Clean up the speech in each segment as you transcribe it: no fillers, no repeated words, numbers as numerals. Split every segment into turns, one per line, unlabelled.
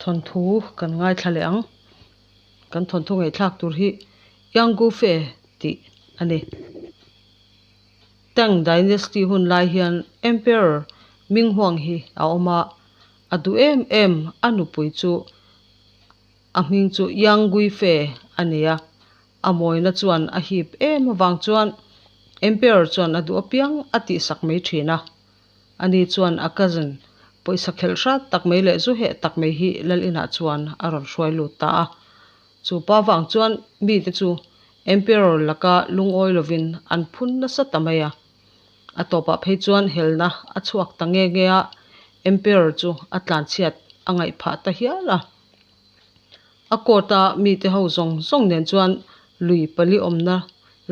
Thawnthu kan ngaithla leh ang. Kan thawnthu ngaihthlak tur hi Yangufe tih a ni. Tang Dynasty hun lai hian Emperor Ming Huang hi a awm a, a duh em em a nupui chu a hming chu Yang Guife a ni a. A mawina chuan a hip em avang chuan Emperor chuan a duh apiang a tihsak mai thin a. Ani chuan a cousin pawisa khelh hrat tak mai leh zu heh tak mai hi lal inah chuan a rawn hruai lut ta a. Chu pa vang chuan mite chu Emperor laka lungawi lovin an phun nasa ta mai a. A tawpah phei chuan helna a chhuak ta nge nge a, Emperor chu a tlanchhiat a ngaih phah ta hial a. A court a mite ho zawng zawng nen chuan lui pali awmna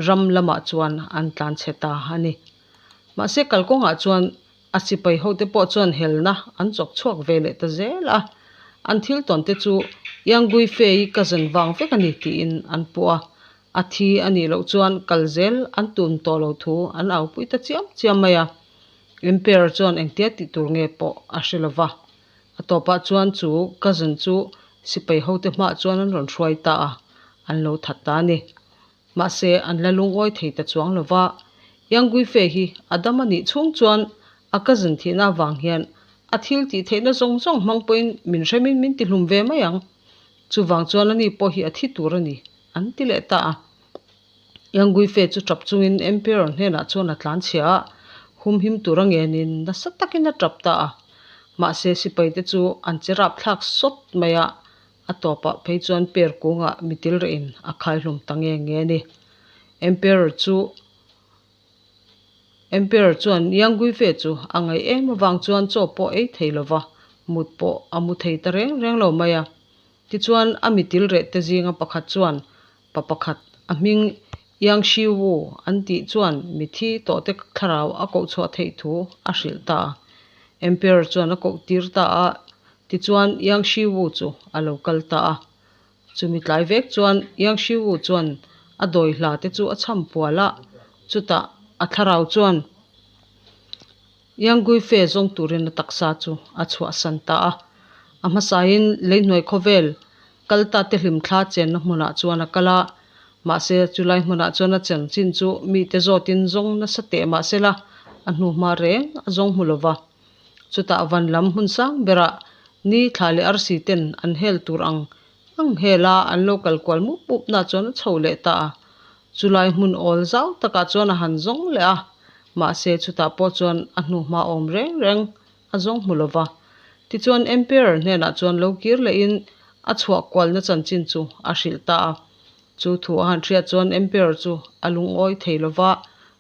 ram lamah chuan an tlanchhe ta a ni. Mahse kalkawngah chuan a sipai hote pawh chuan helna an chawk chhuak ve leh ta zel a, an thil tawn te chu Yang Guifei cousin vang vek a ni tiin an puh a, a thi a nih loh chuan kal zel an tum tawh lo thu an aupui ta chiam chiam mai a. Emperor chuan engtia tih tur nge pawh a hre lo va, a tawpah chuan chu cousin chu sipai hote hmaah chuan an rawn hruai ta a, an lo that ta a ni. Mahse, an la lungawi thei ta chuang lo va, Yang Guifei hi a dam a nih chhung chuan a cousin thihna avang hian a thil tih theihna zawng zawng hmang pawhin min hremin min ti hlum ve mai ang. Chuvang chuan ani pawh hi a thi tur a ni, an ti leh ta a. Yang Guifei chu tap chungin Emperor hnenah chuan a tlan chhia a, humhim tur a ngenin nasa takin a tap ta a. Mahse, sipaite chu an che rapthlak sawt mai a, A tawpah phei chuan per kungah mitil rehin a khaihlum ta nge nge a ni. Emperor chu Emperor chuan Yang Guifei chu a ngaih em avang chuan chaw pawh ei thei lo va, mut pawh a mu thei ta reng reng lo mai a. Tichuan a mitil reh te zinga pakhat chuan pa pakhat a hming Yang Shi Wu an tih chuan mithi tawhte thlarau a koh chhuah theih thu a hrilh ta a. Emperor chuan a koh tir ta a, tichuan Yang Shi Wu chu a lo kal ta a. Chumi tlai vek chuan Yang Shi Wu chuan a dawi hla te chu a chham pual a, chutah a thlarau chuan Yang Guifei zawng turin a taksa chu a chhuahsan ta a. A hmasain leihnuai khawvel kal ta te hlimthla chenna hmunah chuan a kal a, mahse chulai hmunah chuan a chanchin chu mite zawtin zawng nasa teh mahsela a hnuhma reng a zawng hmu lova. Chutah van lam hmun sang berah ni thla leh arsi ten an hel tur ang ang hel a, an lo kal kual mup mup na chuan a chho leh ta a. Chulai hmun awl zau takah chuan a han zawng leh a, mahse chutah pawh chuan a hnuhma awm reng reng a zawng hmu lo va. Tichuan Emperor hnenah chuan lo kir lehin a chhuah kualna chanchin chu a hrilh ta a. Chu thu a han hriat chuan Emperor chu a lungawi thei lo va,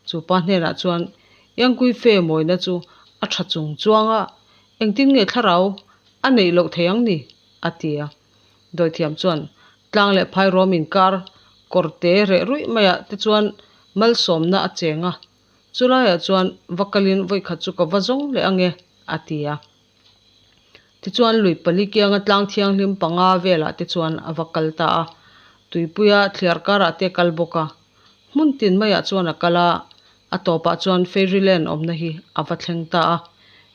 chu pa hnenah chuan Yangkuife mawina chu a tha chung chuang a, engtin nge thlarau a neih loh thei ang ni? a ti a. Dawithiam chuan tlang leh phairuam inkar kawr te reh ruih maiah te chuan malsawmna a cheng a, Chulaiah chuan va kalin vawikhat chu ka va zawng leh ange, a ti a. Tichuan lui pali kianga tlang thianghlim panga velah te chuan a va kal ta a, tuipuia thliar karah te a kal bawk a. Hmun tin maiah chuan a kal a, a tawpah chuan Fairyland awmna hi a va thleng ta a.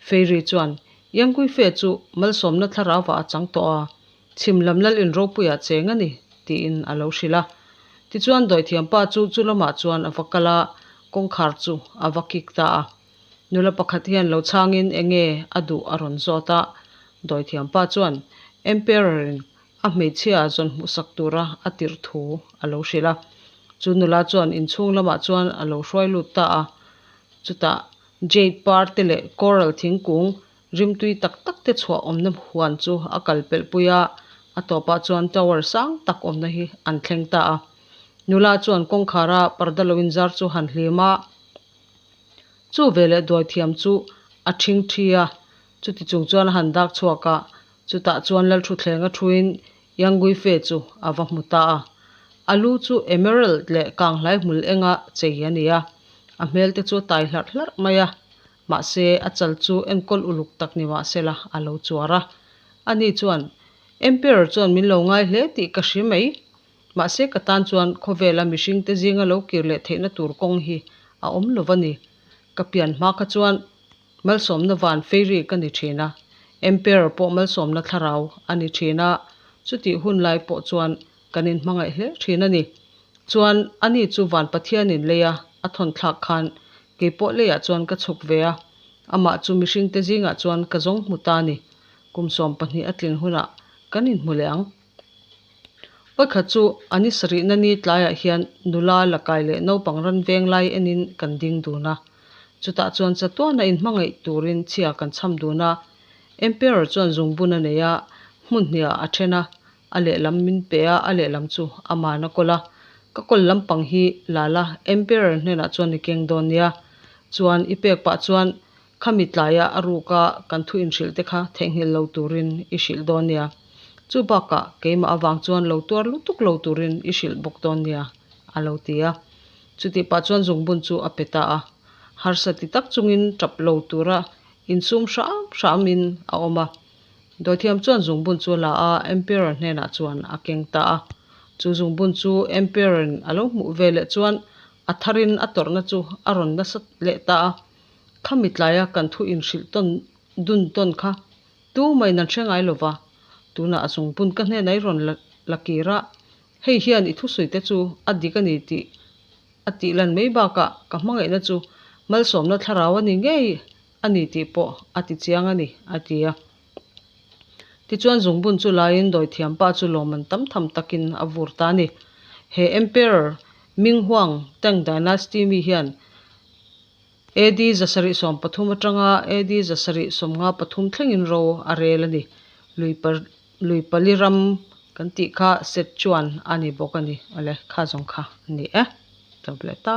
Fairy chuan, Yanguife chu malsawmna thlarauah a chang tawh a, Chhim lam lal in ropuiah cheng a ni, tiin a lo hrilh a. Tichuan dawithiampa chu chu lamah chuan a va kal a, kawngkhar chu a va kik ta a. Nula pakhat hian lo chhangin enge a duh a rawn zawt a. Dawithiampa chuan Emperor in a hmeichhia zawn hmuhsak tura a tirh thu a lo hrilh a. Chu nula chuan inchhung lamah chuan a lo hruai lut ta a. Chutah jade par te leh coral thingkung Rimtui tak tak te chhuah awmna huan chu a kal pelh pui a, a tawpah chuan tower sang tak awmna hi an thleng ta a. Nula chuan kawngkhara parda lo inzar chu han hlim a, chu veleh duaithiam chu a ṭhing ṭhi a, chuti chung chuan a han dak chhuak a, chutah chuan Lalṭhuthleng a ṭhuin Yanguife chu a va hmu ta a. A lu chu emerald leh kanghlai hmul enga chei a ni a, a hmel te chu a tai hlarh hlarh mai a. Mahse, a chal chu enkawl uluk tak ni mahsela a lo chuar a. Ani chuan, Emperor chuan min lo ngai hle tih ka hre mai. Mahse, ka tan chuan khawvela mihringte zinga lo kir leh theihna tur kawng hi a awm lo va ni. Ka pian hma kha chuan malsawmna van fairy ka ni thin a. Emperor pawh malsawmna thlarau a ni thin a, chutih hun lai pawh chuan kan inhmangaih hle thin a ni. Chuan ani chu van Pathianin leia a thawn thlak khan kei pawh leiah chuan ka chhuk ve a, amah chu mihringte zingah chuan ka zawng hmu ta a ni. Kum 12 a tlin hunah kan inhmu leh ang. Pakhat chu a ni sarihna ni tlaiah hian nula la kai leh naupang ran veng lai enin kan ding dun a. Chutah chuan chatuana inhmangaih turin chhia kan chham dun a. Emperor chuan zungbun a nei a, hmun hniah a then a, a lehlam min pe a, a lehlam chu aman a kawl a. Ka kawl lampang hi la la, Emperor hnenah chuan i keng dawn nia. Chuan i pek pah chuan Khami tlaia a ruka kan thu inhrilh te kha theihnghilh lo turin i hrilh dawn nia. Chu bakah keimah avang chuan lo tuar lutuk lo turin i hrilh bawk dawn nia, a lo ti a. Chutih pah chuan zungbun chu a pe ta a. Harsa ti tak chungin tap lo tura insum hram hramin a awm a. Dawithiam chuan zungbun chu a la a, Emperor hnenah chuan a keng ta a. Chu zungbun chu Emperor-in a lo hmuh veleh chuan a tharin a tawrhna chu a rawn nasa leh ta a. Khami tlaia kan thu inhrilh tawn dun tawn kha tu mahin an hre ngai lo va, tunah a zungbun ka hnenah i rawn la kir a, hei hian i thusawi te chu a dik a ni tih a tih lan mai bakah ka hmangaihna chu malsawmna thlarau a ni ngei a ni tih pawh a ti chiang a ni, a ti a. Tichuan zungbun chu laiin dawithiam pa chu lawmman tam tham takin a vur ta a ni. He Emperor Ming Huang Tang Dynasty mi hian AD 713 atanga AD 753 thlengin ro a rel a ni. Lui lui pali ram kan tih kha Sichuan a ni bawk a ni. Awle, kha zawng kha a ni e. Tlawp leh ta.